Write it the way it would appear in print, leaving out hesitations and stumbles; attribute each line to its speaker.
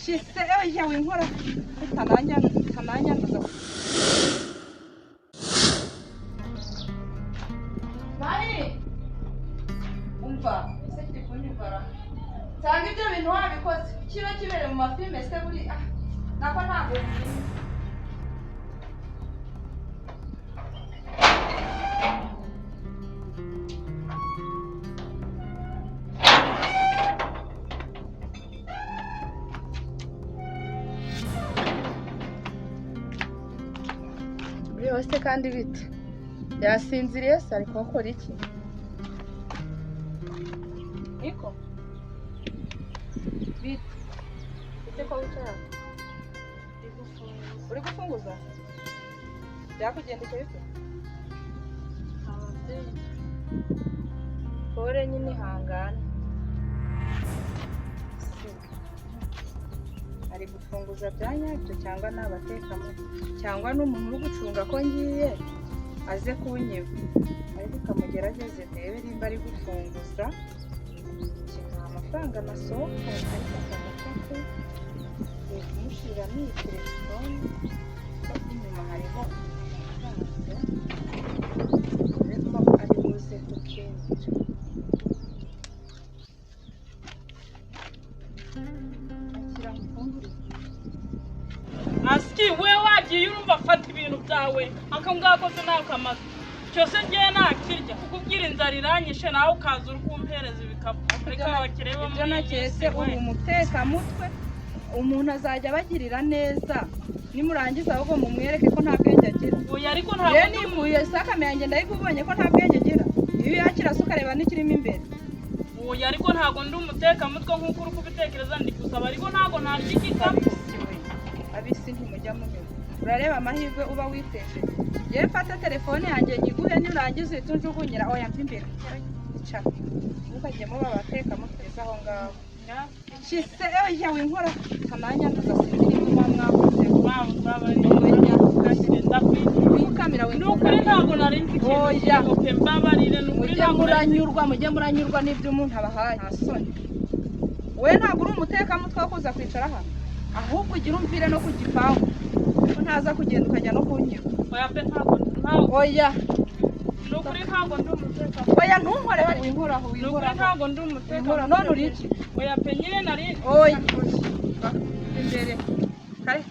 Speaker 1: Shise oya, winkora utananyanduza. Mari, umva ese kiri kunyumvara nsanga ibyo bintu wabikoze kiba kibereye mu mafilime se buri ah nako ntabwo byiza. Muri hose kandi bite yasinziriye se ari kuhakora iki niko bite bite ko wicara uri gufunguza byakugendekeye bite pore nyine ihangane. Ari gufunguza bya nyabyo cyangwa ni abatekamutwe cyangwa ni umuntu uri gucunga ko ngiye aze kunyiba, ariko ukamugerageze ndebe nimba ari gufunguza nta amafaranga nasohoka, ariko akamufate ngiye kumushyiriramo iyi telefone ko inyuma hariho amafaranga ariko ari buze kukemera. Akira mufungurire.
Speaker 2: Asiki we wagiye urumva fata ibintu byawe ako ngako se ntakamaze cyose ngiye nakirya kukubwira inzara iranyishe nawe ukaza uri kumpereza ibikapu reka abakire bo
Speaker 1: Ibyo
Speaker 2: muri iyi
Speaker 1: naketse
Speaker 2: si we.
Speaker 1: uri umutekamutwe, umuntu azajya abagirira neza nimurangiza ahubwo mumwereke ko nta bwenge agira.
Speaker 2: Oya ariko ntabwo
Speaker 1: Rero nimuye sakame yanjye ndayikubonye ko nta bwenge agira, iyo uyakira se ukareba n'ikirimo imbere.
Speaker 2: Oya ariko ntabwo ndi umutekamutwe nk'uko uri kubitekereza, ndi gusaba ariko ntabwo narya igikapu.
Speaker 1: Abisi we, abisi ntimujya munyura, urareba amahirwe uba witeje. Yewe mfate telefone yanjye nyiguhe nurangiza uhite unjugunyira. Oya mva imbere, icara ntukajyemo babatekamutwe aho ngaho. Shise oya, winkora utananyanduza, sinzi niba muba mwakoze. Wikamira.
Speaker 2: Ni ukuri ntabwo nari nzi ikintu
Speaker 1: Oya.
Speaker 2: kiriho pe, mbabarire ni ukuri
Speaker 1: Mujye
Speaker 2: ntabwo nari nzi.
Speaker 1: muranyurwa, mujye muranyurwa n'ibyo umuntu abahaye. Nta soni, we ntabwo uri umutekamutwe wo kuza kwicara hano, ahubwo ugira umvire no ku gipangu ko ntaza kugenda ukajya no kunyura.
Speaker 2: Oya pe ntabwo ntabwo
Speaker 1: Oya.
Speaker 2: Ni ukuri ntabwo ndi umutekamutwe.
Speaker 1: Oya ntunkoreho, winkoraho.
Speaker 2: Ni ukuri
Speaker 1: Winkoraho.
Speaker 2: ntabwo ndi umutekamutwe.
Speaker 1: Winkora none uri iki?
Speaker 2: Oya pe nyine nari
Speaker 1: Oya, imbere kare.